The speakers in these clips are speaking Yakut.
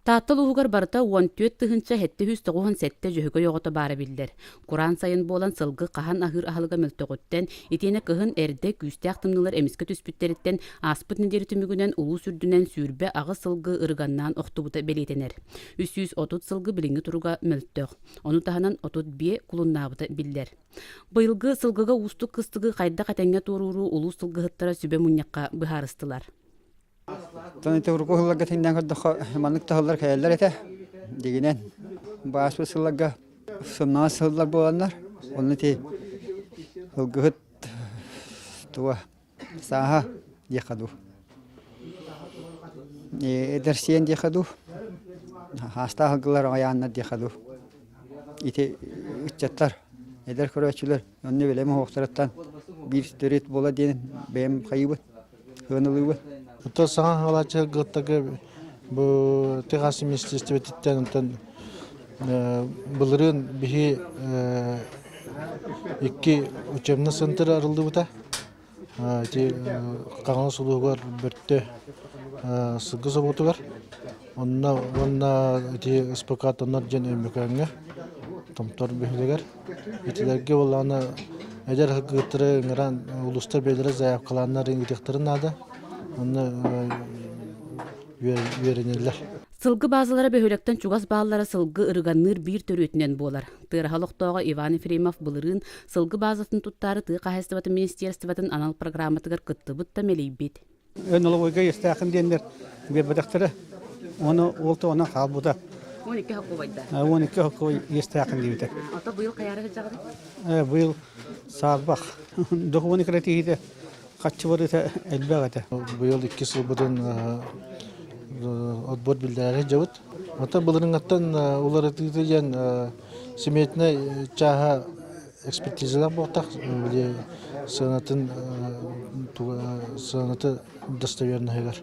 Таатта улууһугар барыта 14 797 дьөһөгөй оҕото баара биллэр. Кураан сайын буолан сылгы хаһан аһыыр аһылыга мөлтөҕүттэн, итиэнэ кыһын эрдэ күүстээх тымныылар эмискэ түспүттэриттэн ааспыт нэдиэлэ түмүгүнэн улуус үрдүнэн 28 сылгы ырыганнаан охтубута бэлиэтэнэр. 330 сылгы билиҥҥи туруга мөлтөх. Ону таһынан 35 кулуннаабыта биллэр. Быйылгы сылгыга уустук кыстыгы хайдах этэҥҥэ туорууру улуус сылгыһыттара сүбэ мунньахха быһаарыстылар. Оттон ити урукку сылларга тэҥнээн көрдөххө, маннык таһыллар кэлэллэр этэ. Дьиҥинэн, бааспыт сылларга сымнаҕас сыллар буоланнар, онно ити ылгыһыт туга сааһа диэххэ дуу, эдэр сиэн диэххэ дуу, хаастаах ылгылар аҕыйааннар диэххэ дуу. Ити ыччаттар, эдэр көрөөччүлэр онно бэлэм оһохторуттан биир төрүт буола диэн бэйэм хайыыбын. Сыаналыыбын. Оттон саҥа хаалааччы кыттарга бу Техас министерствотыттан онтон былырыын биһи икки учебный центр арыллыбыта. Ити Хаҥалас улууһугар Бөртө сылгы собуотугар. Онно уонна ити СПК Тоннор диэн Өймөкөөҥҥө Томтор бөһүөлэгэр. Итилэргэ буоллаҕына эдэр кыргыттары ыҥыран улуустар бэйэлэрэ заявкалааннар ыытыахтарын наада. Онно үөрэнэллэр. Сылгы базалара бөһүөлэктэн чугас бааллара сылгы ырыганныыр биир төрүөтүнэн буолар. Тыараһа олохтооҕо Иван Ефремов былырыын сылгы базатын туттаары тыа хаһаайыстыбатын министерствотын анал программатыгар кыттыбыт да мэлийбит. Өн олобойга иэстээхин диэннэр биэрбэтэхтэрэ. Ону ол тоҕонон хаалбыта. 12 хоккубайда. 12 хоккубай иэстээхин диэбитэ. Ото быйыл хайаары сылдьаҕыный? Быйыл саарбах. Докумуону кирэтиһиитэ хаччы барыыта элбэх этэ. Быйыл икки сылбытын отбор биллэрээри дьабыт. Оттон былырыҥҥаттан уларытыыта диэн сметнай чааһа экспертизалаах буолтах били сыанатын сыаната достоверноһыгар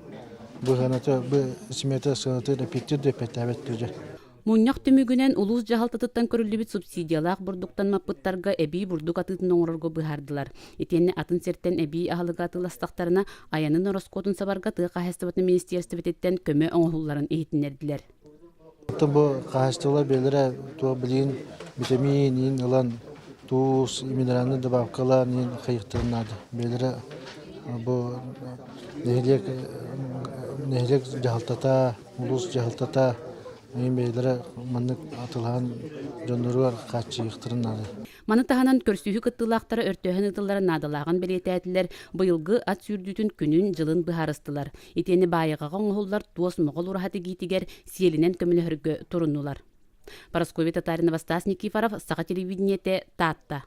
быһыаната бу смета сыанатын эпиэттиир да эппиэттээбэт дьэ. Мунньах түмүгүнэн улуус дьаһалтатыттан көрүллүбүт субсидиялаах бурдуктан маппыттарга эбии бурдук атыытын оҥорорго быһаардылар. Итиэннэ атын сиртэн эбии аһылыгы атыыластахтарына, айанын ороскуотун сабарга тыа хаһаайыстыбатын министиэристибэтиттэн көмө оҥоһулларын иһитиннэрдилэр. Оттон бу хаһаайыстыбалар бэйэлэрэ туох билигин битэмиин иин ылан туус, минеральнай добавкалаан иин хайыахтарын наада. Бэйэлэрэ бу нэһилиэк нэһилиэк дьаһалтата, улуус дьаһалтата иин бэйэлэрэ маннык атылаһан дьонноругар хааччыйыахтарын наада. Маны таһынан көрсүһүү кыттыылаахтара өртөөһүн ыытыллара наадалааҕын бэлиэтээтилэр, быйылгы ат сүүрдүүтүн күнүн-дьылын быһаарыстылар. Итиэннэ Баайаҕаҕа оҥоһуллар туос моҕол ураһа тигиитигэр сиэлинэн көмөлөһөргө туруннулар. Парасковья Татаринова, Стас Никифоров, Саха телевидениетэ, Таатта.